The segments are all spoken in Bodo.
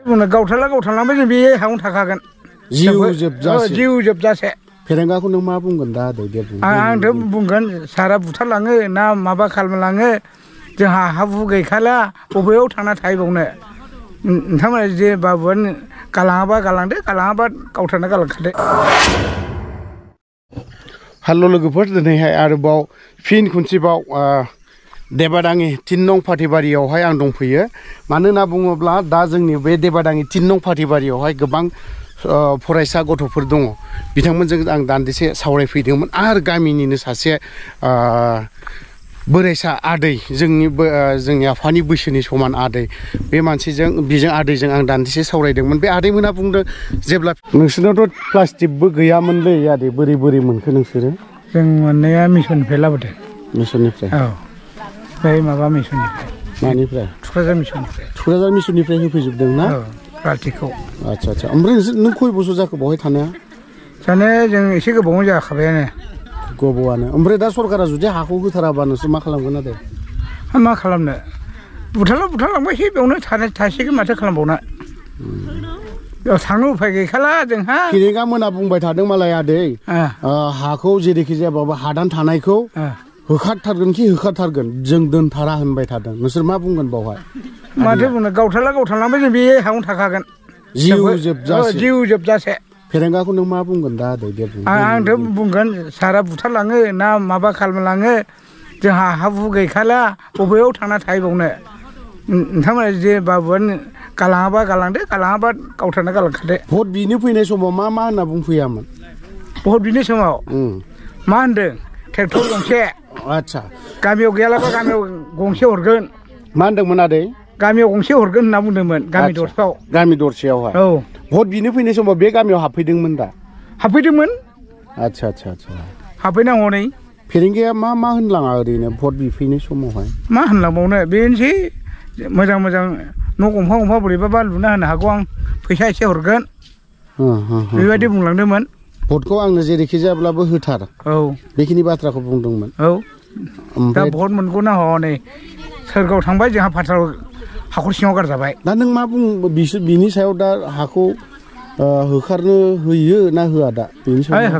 गावथारलांबाय जों बे हायावनो थाखागोन जिउ जोबजासे फेरेंगाखौ नों मा बुंगोन दा आंथ' बुंगोन सारा बुथारलाङो ना माबा खालामलाङो जोंहा हा हु गैखाला बबेयाव थांना थाहैबावनो नोंथांमोना जे बाबुआनो गालाङाबा गालांदो गालाङाबा गावथारना गालांखादो। हेल' लोगोफोर दिनैहाय आरोबाव फिन खनसेबाव देबादाङि 3 नं फाथैबारियावहाय आं दंफैयो। मानो होनना बुङोब्ला दा जोंनि बे देबादाङि 3 नं फाथैबारियावहाय गोबां फरायसा गथ'फोर दङ। बिथांमोनजों आं दान्दिसे सावरायफैदोंमोन आरो गामिनिनो सासे बोरायसा आदै जोंनि आफानि बैसोनि समान आदै बे मानसिजों बेजों आदैजों आं दान्दिसे सावरायदोंमोन। बे आदैमोना बुंदों जेब्ला नोंसोरनावथ' प्लास्टिकबो गैयामोनलै आदै बोरै मोनखो नोंसोरो? जों मोननाया मिसननिफ्राय लाबोदों। मिसननिफ्राय? औ बै माबा मिसननिफ्राय। मानिफ्राय? थुक्राझार मिसननिफ्राय। थुक्राझार मिसननिफ्राय होफैजोबदों ना? औ प्लास्टिकखौ। आच्छा ओमफ्राय नों खय बोसोर जाखो बावहाय थानाया? जों एसे गोबावनो जाखाबायानो। गोबावानो। ओमफ्राय दा सरकारा जुदि हाखौ होथाराबा नोंसोर मा खालामगोन आदै? मा खालामनो बुथारलांबायसै बेयावनो थासिगोन माथो खालामबावनो। बेयाव थांनो उफाय गैखाला जोंहा। फेरेंगा मोना बुंबाय थादों मालाय आदै हाखौ जेरैखि जायाबाबो हादान थानायखौ होखारथारगोन जों दोनथारा होनबाय थादों। नोंसोर मा बुंगोन बावहाय? माथो बुंनो गावथारलांबाय जों बे हायावनो थाखागोन जिउ जोबजासे। फेरेंगाखौ नों मा बुंगोन दा आदै? आंथ' बुंगोन सारा बुथारलाङो ना माबा खालामलाङो जोंहा हा हु गैखाला बबेयाव थांना थाहैबावनो नोंथांमोना जे बाबुआनो गालाङाबा गालांदो गालाङाबा गावथारना गालांखादो। भट बिनो फैनाय समाव मा होनना बुंफैयामोन? भट बिनाय समाव मा होनदों? ट्रेक्टर गंसे। आच्छा। गामियाव गैयालाबा गामियाव गंसे हरगोन। मा होनदोंमोन आदै? गामियाव गंसे हरगोन होनना बुंदोंमोन गामि दरसेयाव। गामि दरसेयावहाय? औ। भट बिनो फैनाय समाव बे गामियाव हाबफैदोंमोन दा? हाबफैदोंमोन। आच्छा। हाबफैनांगौ नै। फेरेंगाया मा होनलाङा ओरैनो भट बिफैनाय समावहाय? मा होनलांबावनो बेनोसै मोजां न' गंफा बोरैबाबा लुना होनो हागौ आं फैसा एसे हरगोन बेबायदि बुंलांदोंमोन। भटखौ आंनो जेरैखि जायाब्लाबो होथार। औ। बेखिनि बाथ्राखौ बुंदोंमोन। औ। दा भट मोनगौ ना हनै सोरगोआव थांबाय जोंहा फाथाल हाखर सिङाव गारजाबाय। दा नों मा बुं बिनि सायाव दा हाखौ होखारनो होयो ना होआ दा? बेनि सायाव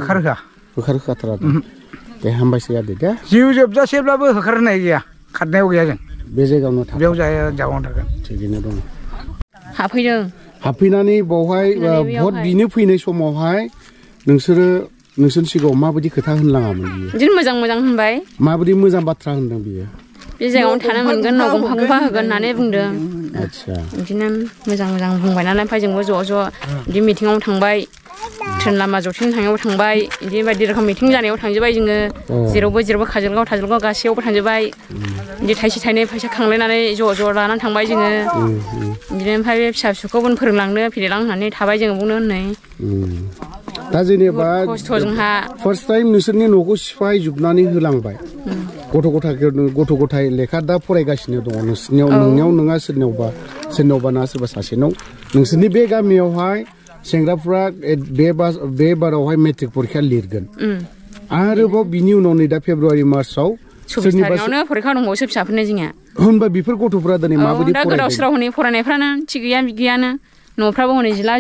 होखारथारा दे हामबायसै आदै दे। जिउ जोबजासेब्लाबो होखारनाय गैया खारनायाव गैया जों बे जायगायावनो थागोन। बेयाव जायगायावनो थागोन। थिगैनो दङ। हाबफैदों। हाबफैनानै बावहाय भट बिनो फैनाय समावहाय नोंसोरनि सिगाङाव माबायदि खोथा होनलाङामोन बियो? बिदिनो मोजां होनबाय। माबायदि मोजां बाथ्रा होनदों बियो? बे जायगायावनो थानो मोनगोन न' गंफा होगोन होननानै बुंदों। आच्छा। बिदिनो मोजां बुंबाय नालाय ओमफ्राय जोंबो ज' बिदि मिटिङाव थांबाय। ट्रेन लामा जथेन थांनायाव थांबाय बिदि बायदि रोखोम मिटिं जानायाव थांजोबबाय जोङो। जेरावबो काजलगाव गासैयावबो थांजोबबाय। बिदि थाइसे थाइनै फैसा खांलायनानै ज' लानानै थांबाय जोङो। बिदिनो ओमफ्राय बे फिसा फिसौखौबो फोरोंलांनो फेदेरलांनो होननानै थाबाय जोङो बुंनो होननाय। दा जेनेबा खस्थ' जोंहा फार्स्ट टाइम नोंसोरनि न'खौ सिफायजोबनानै होलांबाय। गथ' गथाय लेखा दा फरायगासिनो दङ नोंनियाव नङा सोरनावबा ना सोरबा सासेनाव। नोंसोरनि बे गामियावहाय सेंग्राफ्रा बे बारावहाय मेट्रिक परिखा लिरगोन। आरोबाव बिनि उनाव नै दा फेब्रुवारि मार्चआव 24 तारिखआवनो परिखा दंबावोसो फिसाफोरनो जोंनिया। होनबा बेफोर गथ'फ्रा दिनै माबायदि दा गोदाव सोराव हनै फरायनायफ्रानो थिग गैयानो न'फ्राबो हनै जिला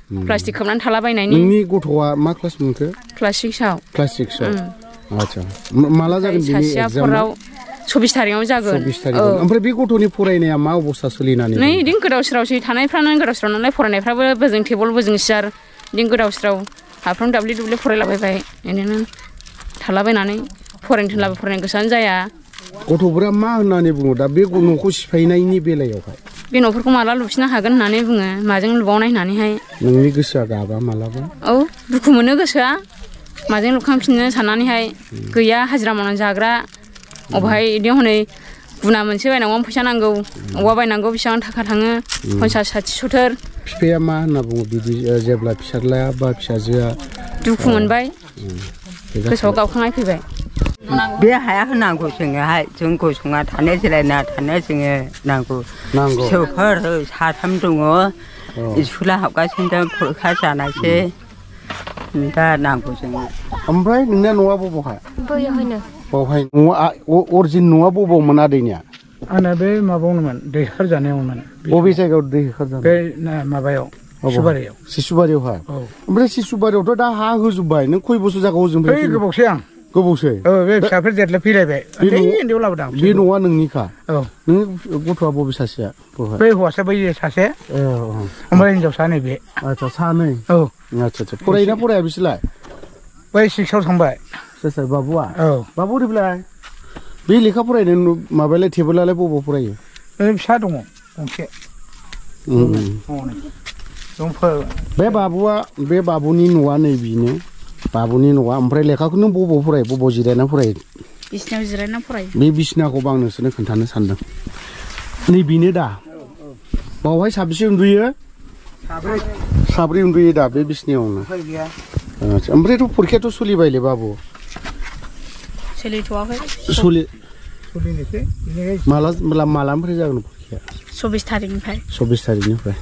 प्लास्टिक खोबनानै थालाबायनायनि। नोंनि गथ'आ मा क्लास मोनखो? क्लास 6आव। क्लास 6आव। आच्छा। माला जागोन बिनि एग्जामा? 24 तारिखआव जागोन। 24 तारिखआव। ओमफ्राय बे गथ'नि फरायनाया मा अबस्था सोलिनानै दं? नै बिदिनो गोदाव सोरावसै थानायफ्रानो गोदाव सोराव नालाय फरायनायफ्राबो बोजों टेबोल बोजों सियार बिदिनो गोदाव सोराव हाफ्रावनो दाब्ले फरायलाबायबाय बिदिनो थालाबायनानै फरायनो थिनब्लाबो फरायनो गोसोआनो जाया। गथ'फोरा मा होननानै बुङो दा बे न'खौ सिफायनायनि बेलायावहाय? बे न'फोरखौ माला लुफिननो हागोन होननानै बुङो माजों लुबावनाय होननानैहाय। नोंनि गोसोआ गाबा मालाबा? औ दुखु मोनो गोसोआ माजों लुखांफिननो साननानैहाय। गैया हाजिरा मावनानै जाग्रा अबहाय बिदि हनै गुना मोनसे बायनांगौ फैसा नांगौ औवा बायनांगौ बेसेबां थाखा थाङो 50-60 70। बिफाया मा होनना बुङो बिदि जेब्ला फिसाज्लाया बा फिसाजोआ? दुखु मोनबाय गोसोआव गावखांनाय फैबाय। बे हाया होनांगौ जोङोहाय जों गसंना थानो जिरायना थानो जोङो नांगौ। फिसौफोर 3 दङ स्कुला हाबगासिनो दं फरिखा जानायसै दा नांगौ जोङो। ओमफ्राय नोंना न'आ बबावहाय? बैयावहायनो। बावहाय न'आ अरिजिन न'आ बबावमोन आदैनिया? आंना बे माबायावनोमोन दैखर जानायावमोन बबे जायगायाव दै होखारजानाय बे माबायाव सिसुबारियाव सिसुबारियावहाय ओमफ्राय सिसुबारियावथ' दा हा होजोब्बाय नों खय बोसोर जागौ ओजोंनिफ्राय गोबावसै आं गोबावसै बे फिसाफोर देरला फैलायबाय उन्दैयाव लाबोदां बे न'आ नोंनिखा औ नों गथ'आ बबे सासेया बै हौवासा बै सासे ओमफ्राय हिनजावसा नैबे आच्छा सानै औ आच्छा फरायोना फराया बिसोरलाय बै 6आव थांबाय सोर बाबुआ औ बाबु ओरैब्लाय बे लेखा फरायनाय माबालाय टेबोलालाय बबाव फरायो फिसा दङ गंसे बे बाबुनि न'आ नै बेनो बाबुनि न'आ ओमफ्राय लेखाखौ नों बबाव फरायो बबाव जिरायना फरायो बिसिनायाव जिरायना फरायो बे बिसिनाखौबो आं नोंसोरनो खोन्थानो सानदों नै बेनो दा बावहाय साबेसे उन्दुयो साब्रै उन्दुयो दा बे बिसिनायावनो ओमफ्रायथ' फरिखायाथ' सोलिबायलै बाबु सोलिथ'वाखै सोलिनोसै मालानिफ्राय जागोन फरिखाया 24 थारिखनिफ्राय 24 थारिखनिफ्राय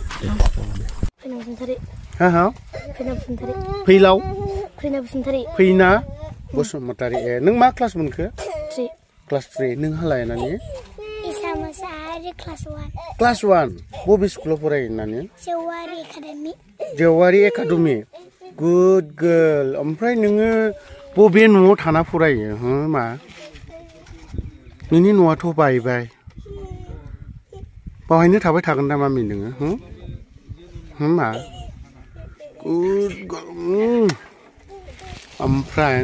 फैना बसुमतारी नों मा क्लास मोनखो क्लास 3 नोंहालाय नानि क्लास 1 बबे स्कुलाव फरायो नानि जेवारि एकाडेमि गुड गार्ल ओमफ्राय नोङो बबे न'आव थाना फरायो मा नोंनि न'आथ' बायबाय बावहायनो थाबाय थागोन ना मामि नोङो मा गुड गार्ल ओमफ्राय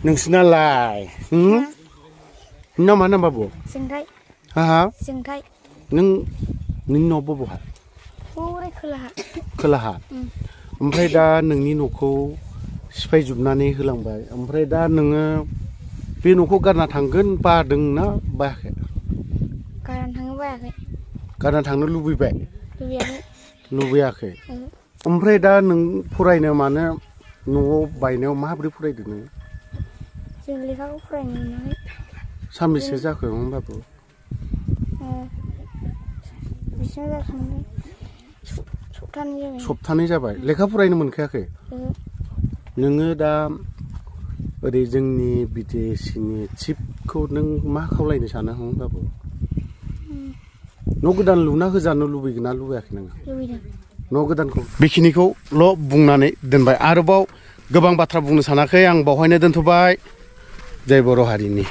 नोंसिनालाय नोंना मा नाम बाबु नोंनि न' बबेहा खोलाहा ओमफ्राय दा नोंनि न'खौ सिफायजोबनानै होलांबाय ओमफ्राय दा नोङो बे न'खौ गारना थांगोन बादोंना बायाखै गारना थांनो लुबैबाय लुबैयाखै ओमफ्राय दा नों फरायनो मानो न'आव बायनायाव माबोरै फरायदों नों जों लेखाखौ फरायनो मोनाखै सानबेसे जाखो बाबु सप्तानै जाबाय लेखा फरायनो मोनखायाखै नोङो दा ओरै जोंनि बिटिसिनि चिफखौ नों मा खावलायनो सानो बाबु न' गोदान लुना होजानो लुबैगोन ना लुबैयाखै नोङो न' गोदानखौ बेखिनिखौल' बुंनानै दोनबाय आरोबाव गोबां बाथ्रा बुंनो सानाखै आं बावहायनो दोनथ'बाय जय बर' हारिनि